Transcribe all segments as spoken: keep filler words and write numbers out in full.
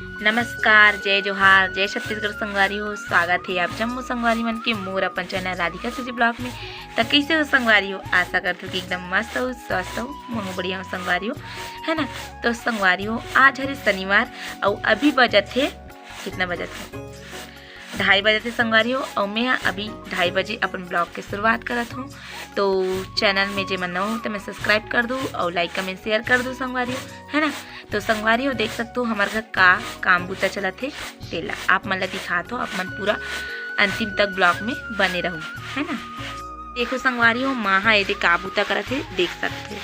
नमस्कार, जय जोहार, जय छत्तीसगढ़ संगवारी हो। स्वागत हे आप जम्मो संगवारी मन के मोर अपन चैनल राधिका सीजी ब्लॉग में। त कइसे हो संगवारी हो? आशा करथों कि एकदम मस्त हो, स्वस्थ हो, महूं बढ़िया हो संगवारी हो, है ना? तो संगवारी हो, आज हरे शनिवार अउ अभी बजत हे, कितना बजत हे? ढाई बजत हे संगवारी हो, अउ मैं ह अभी ढाई बजे अपन ब्लॉग के शुरुआत करत हूँ। तो चैनल में जे मन नवा हो, त मैं सब्सक्राइब कर दूँ अउ लाइक, कमेंट, शेयर कर दूँ संगवारी हो, है ना? तो संगवारी हो, देख सकथो हमर घर का काम बूता चलत हे, तेला आप मन ला दिखात हो, आप मन पूरा अंतिम तक ब्लॉग में बने रहू, है ना? देखो संगवारी हो, माँ हा एदे का बूता करत हे, देख सकथो।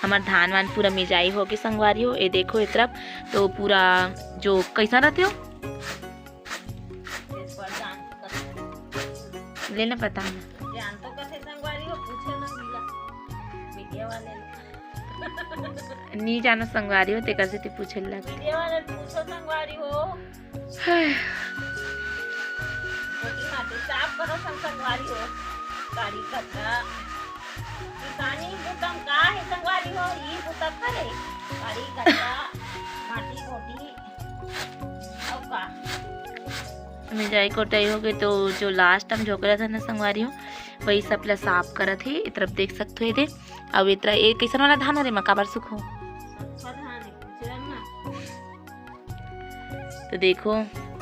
हमर धान वान पूरा मिजाई होगे संगवारी हो। ए देखो ए तरफ तो पूरा जो कइसन रथे हो, ले ना पता ना। जान तो कथे संगवारी हो, पूछो ना मिला मीडिया वाले ले। नी जानो संगवारी हो, तेकर से ते पूछे लग। मीडिया वाले पूछो संगवारी हो। हाय। मोती माटी साफ करो संग संगवारी हो। काड़ी कचरा। किसानी बुता म का हे संगवारी हो? ई बुता करे। काड़ी कचरा, माटी मोटी। अउ का? मिजाई कोटाई होगे तो जो लास्ट टाइम झोकरा था ना संगवारी हो, वही सब ला साफ करत हे। ए तरफ देख सकथो एदे। अउ ए तरफ ए कइसन वाला धान हरे, एमा काबर सुखो? अच्छा धान हे, कुचरन ना। तो देखो,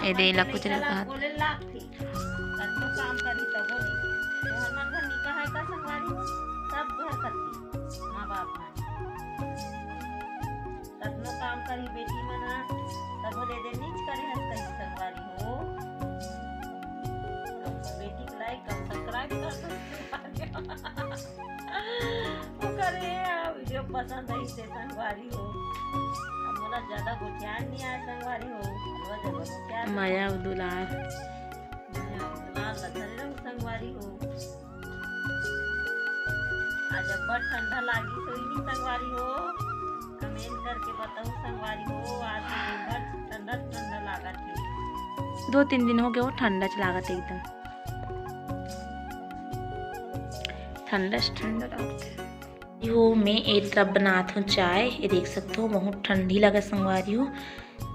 एदे ला कुचरन कहत। बोले लागथे, कतनो काम करही तभो नहीं। तोहर मन घर निका है का संगवारी हो? सब घर करथे, माँ बाप मन। कतनो काम करही बेटी मन ह, तभो ले दे नीच करे हस कही संगवारी हो। बेटी के लाइक कर, सब्सक्राइब कर दो। ओकर ये वीडियो पसंद आई से संगवारी हो। अब मोला ज्यादा गोठियान नहीं आए संगवारी हो। मोला ज्यादा गोठियान नहीं माया आए। अउ दुलार। माया अउ दुलार ल धरे रहू संगवारी हो। आज अब्बड़ ठंडा लागिस होही संगवारी हो। कमेंट करके बताओ संगवारी हो, आज तो दिन भर ठंडा ठंडा लागत हे। दो तीन दिन होगे वो ठंडा च लागत हे एकदम। ठंडा से ठंडा लागत हे। यो मैं ए तरफ बनात हूँ चाय, ये देख सकथो बहुत ठंडी लगा संगवारी हो,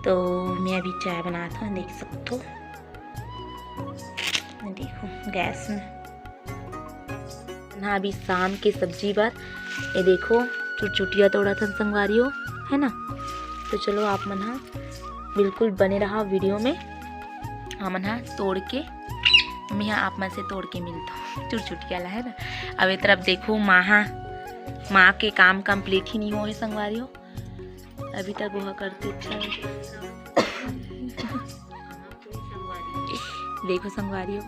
तो मैं अभी चाय बनात हूँ, देख सकथो। ये देखो गैस में ना अभी शाम के सब्जी बर ये देखो चुरचुटिया तोड़त हन संगवारी हो, है ना। तो चलो आप मन हा बिल्कुल बने रहा वीडियो में, हमन हा तोड़ के, मैं हा आप मन से तोड़ के मिलता हूँ चुरचुटिया ला, है ना। अब ए तरफ देखो माँ हा, माँ के काम कंप्लीट ही नहीं होए संगवारी हो, अभी तक वो करते अच्छा है। देखो संगवारी हो,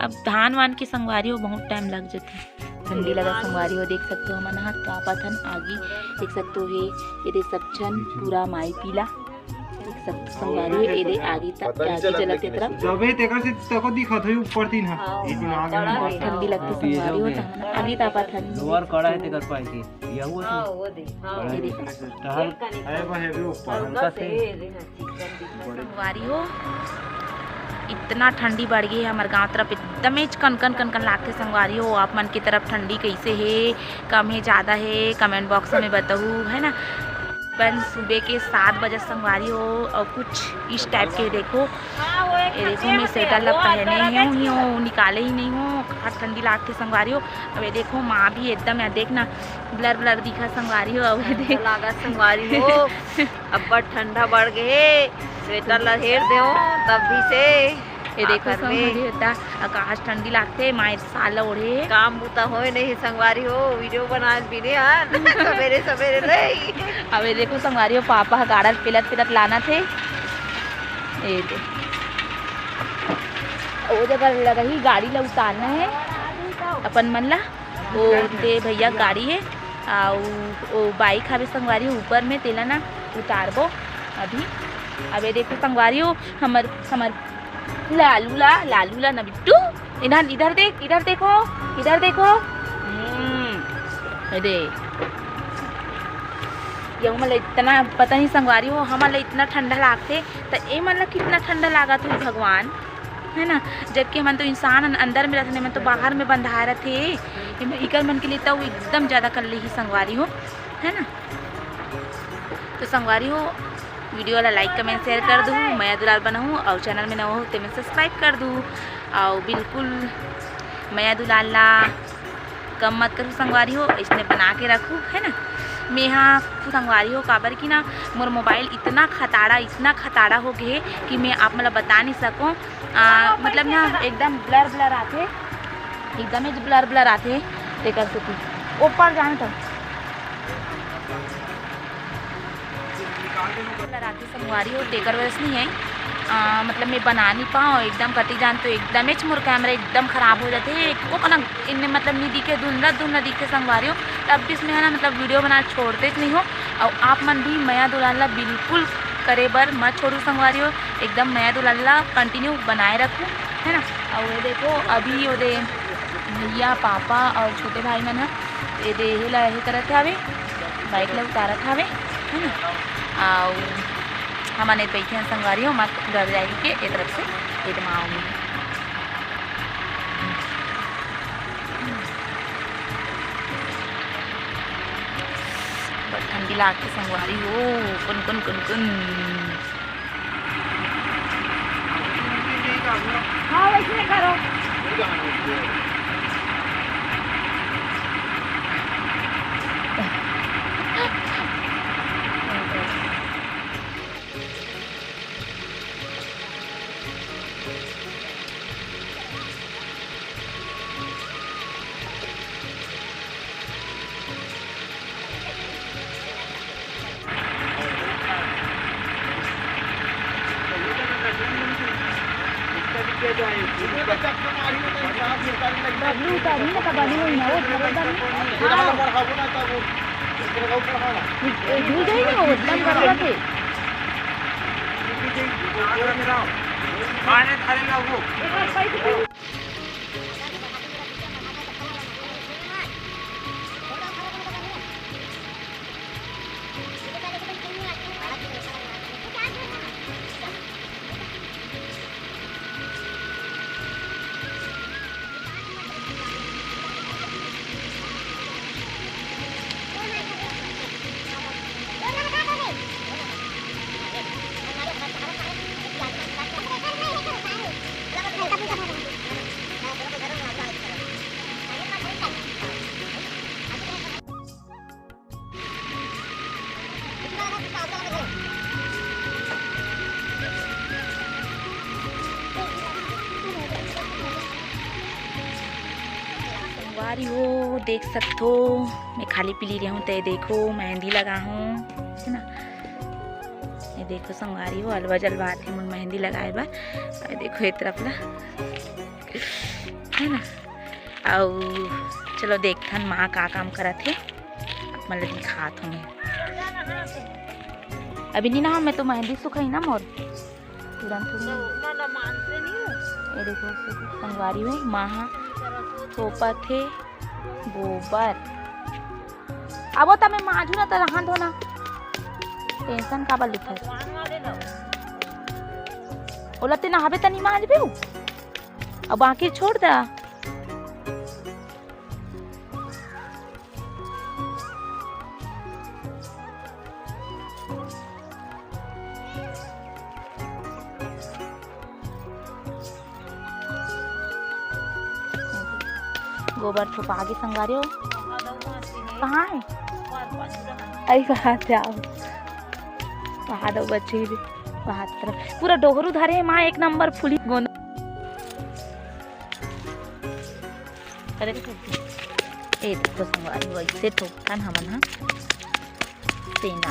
अब धान वान के संगवारी हो बहुत टाइम लग जाथे। ठंडी लगा संगवारी हो, देख सकथो हमन हा तापत हन आगी, देख सकथो हे, ये दे सब झन पूरा माई पीला देख सकथो संगवारी हो, ये दे आगी त-, आगी जलत हे तरफ। जबे तेकर से तको दिखत होई ऊपर तीन हा। हाँ, ये जो आग बड़ा है। बहुत ठंडी लगथे संगवारी हो, त हमन आगी तापत हन। लोअर कड़ा है तेकर पाए के। यहू हाँ, वो दे, हाँ। बड़ा ये दे। Style। अरे, वो heavy ऊपर। हल्का से। संगवारी हो, इतना ठंडी बढ़ गई है हमर गांव तरफ, एकदमेच कनकन कनकन लागथे संगवारी हो। आप मन की तरफ ठंडी कैसे है, कम है, ज्यादा है, कमेंट बॉक्स में बताऊ, है ना। बन सुबह के सात बजे संगवारी हो और कुछ इस टाइप के देखो, ये देखो मैं स्वेटर ला पहने ही हूँ, निकाले ही नहीं हूँ, का ठंडी लागथे संगवारी हो। अब ये देखो माँ भी एकदम, यहाँ देख ना, blur blur दिखा संगवारी हो। अब ये देख लागत संगवारी हो, अब्बड़ ठंडा बढ़ गे हे, स्वेटर ला हेर देव तब भी से। ये देखो संगवारी हो, त आकाश ठंडी लागथे, माँ साल ओढ़े। काम बुता होए नहीं संगवारी हो, वीडियो बनाए बिने हन सवेरे सवेरे ले। अब ये देखो संगवारी हो, पापा ह गाड़ा पेलत पेलत लाना थे। ये दे। वो जगह लगही गाड़ी ला उतारना है अपन मन ला। वो दे भैया गाड़ी है, आ, वो, वो बाइक हवे संगवारी हो ऊपर में, तेला ना उतारबो अभी। अब ये देखो संगवारी हो, हमर, हमर लालू ला, लालू ला ना बिट्टू, इधर, इधर देख, इधर देखो, इधर देखो। हम्म, ये दे। ये हमन ला इतना पता नहीं संगवारी हो, हमन ला इतना ठंडा लागथे, त ए मन ला कितना ठंडा लागत होही भगवान, है ना। जबकि हमन तो इंसान अन-, अंदर में रहिथन, हमन तो बाहर में बंधाए रहिथे। एमे इकर मन के लिए तो एकदम ज्यादा कर लेही संगवारी हो। है ना। तो संगवारी हो, video ला like, comment, share कर दू, मया दुलार बनाहू, और channel में नवा हो तेमे subscribe कर दू, और बिल्कुल मया दुलार ला कम मत करू संगवारी हो, इसने बना के रखू, है ना। मेहा संगवारी हो, काबर कि ना मोर mobile इतना खताड़ा, इतना खताड़ा हो गए कि मैं आप मन ला बता नहीं सकूँ। आ, मतलब ना एकदम blur blur आथे, एकदम ही blur blur आथे, तेकर सेती ऊपर जान तो blur आथे संगवारी हो, तेकर वजह से नहीं है। आ, मतलब मैं बना नहीं पाऊँ एकदम, कति जान तो एकदम ही मोर camera एकदम खराब हो जाथे, एको कना इन्ने मतलब नहीं दिखे, धुंधला धुंधला दिखे संगवारी हो। तब भी इसमें है ना मतलब video बना छोड़ते नहीं हो। और आप मन भी मया दुलार ला बिल्कुल करे बर मत छोड़ू संगवारी हो, एकदम मया दुलार ला continue बनाए रखू, है ना। और ये देखो अभी ओदे भैया, पापा और छोटे भाई मन ह ये दे हे ला ये करत हावे, bike ला उतारत हावे, है ना। और हमन ये बैठे हैं संगवारी हो, मत डर जाएगी के ये तरफ से ये दमाओ में। बड़ ठंडी लागथे संगवारी हो, कुन कुन कुन कुन। हाँ, वैसने करो। बबलू उतारी ना, तब बनी हुई ना, वो उतारी ना। हाँ। धुल जाएगी ना, वो एकदम गड़बड़ थे। संगवारी हो, देख सकथो, मैं खाली पीली रहूं, ते देखो, मेहंदी लगा हूं, है ना। ये देखो संगवारी हो, अलवा जलवा आथे मन मेहंदी लगाए बर। ये देखो, ये तरफ ला, है ना। अउ चलो, देखथन माँ का काम करत हे, आप मन ल दिखात हूँ मैं। अभी नहीं ना, मैं तो मेहंदी सुखाई ना मोर। तुरंत, तुरंत। ना, ना, मानते नहीं हो। ये देखो, संगवारी हो, माँ हा थोपत हे गोबर। अब वो तमे माजू ना, त हाथ धोना। Tension काबर लेथस? भगवान वाले लो। ओला ते नहाबे त नहीं माजबे उ? अब बाकी छोड़ दा। गोबर थोपा गे संगवारी हो। कहाँ है? अई कहाँ से आओ? वहाँ दो बच्चे भी, वहाँ तरफ पूरा डोहरू धरे हे माँ, एक नंबर फुली गोंद। अरे, ए देखो संगवारी, वैसे ठोकथन हमन ह। सेना।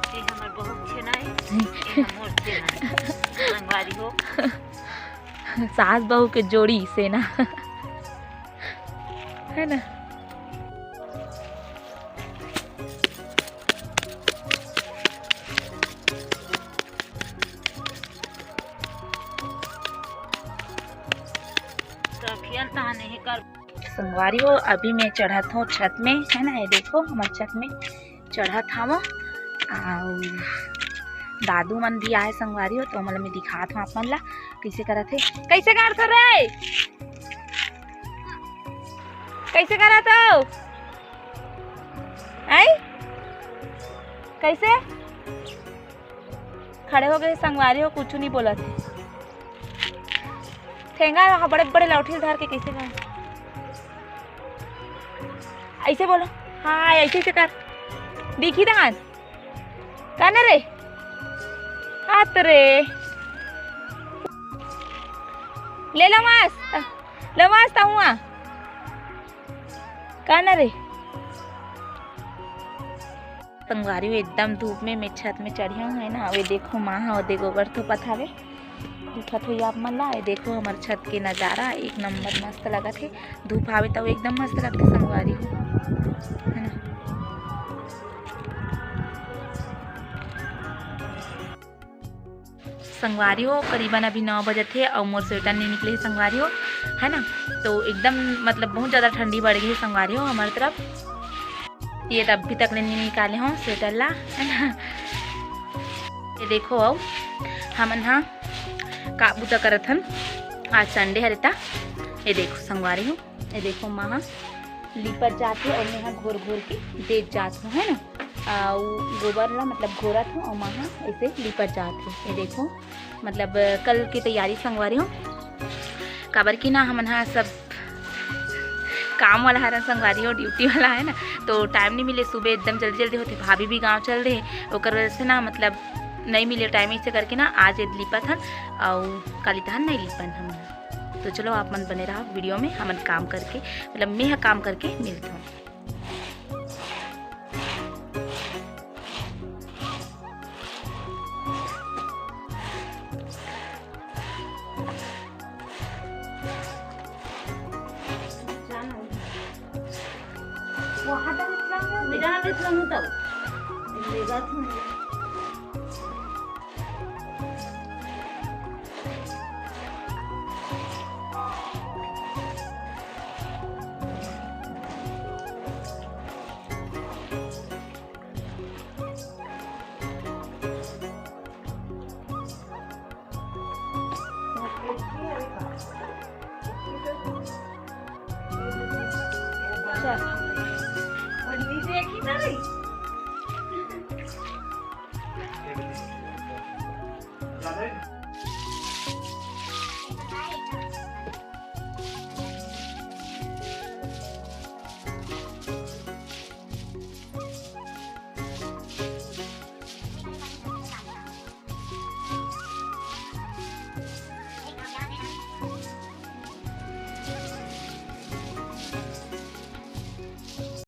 ये हमर बहुत छेना है, ये हमर छेना है। संगवारी हो। सास बहू के जोड़ी सेना। है ना? सखियन तहन यही कर। संगवारी हो, अभी मैं चढ़त हूँ छत में, है ना, ये देखो, हमर छत में चढ़त हवं। अउ दादू मन भी आए संगवारी हो, तो ओमन ल मैं दिखात हूँ आप मन ला, कइसे करत हे, कइसे करत हो रे। कैसे करत हो? आई? कैसे? खड़े हो गए संगवारी हो, कुछ नहीं बोलत हे। ठेंगा ह बड़े बड़े लौठी धर के कैसे कर? ऐसे बोलो। हाँ, ऐसे, ऐसे कर। दिखी दान। कान रे? हाथ रे। ले लो मास। लो मास, ताहुआ। कान रे? संगवारी हो, एकदम धूप में मैं छत में चढ़ी हूँ, है ना। वे देखो, माँ ह ओदे गोबर थोपत हावे, दिखत होई आप मन ला। ये देखो, हमर छत के नजारा एक नंबर मस्त लगत हे। धूप आवे त एकदम मस्त लगथे संगवारी हो, है ना। संगवारी हो, करीबन अभी नौ बजत हे अउ मोर स्वेटर नहीं निकले हे संगवारी हो, है ना। तो एकदम, मतलब, बहुत ज़्यादा ठंडी बढ़ गई हे संगवारी हो हमारे तरफ। ये तो अभी तक ले नहीं निकाले हो स्वेटर ला, है ना। ये देखो, अउ हमन हा का बुता करत हन, आज संडे हरे ता। ये देखो संगवारी हो, ये देखो, माँ ह लीपत जात हे अउ मैं ह घोर घोर के देत जात हूँ, है ना। अउ गोबर ला, मतलब, घोरत हूँ अउ माँ ह ऐसे लीपत जात हे। ये देखो, मतलब, कल की तैयारी संगवारी हो, काबर कि ना हमन ह सब काम वाला हरन संगवारी हो, ड्यूटी वाला, है ना, तो टाइम नहीं मिले। सुबह एकदम जल्दी जल्दी होथे, भाभी भी गाँव चल दे, ओकर वजह से ना, मतलब, नहीं मिले टाइम, इसे करके ना आज ये लीपत हन अउ काली तहन नहीं लीपन हम। तो चलो, आप मन बने रहा वीडियो में, हमन काम करके, मतलब, मैं ह काम करके मिलत हूँ। वहाँ तक निकलेंगे। मेरा हाथ इतना मुँह तब लेगा तुम।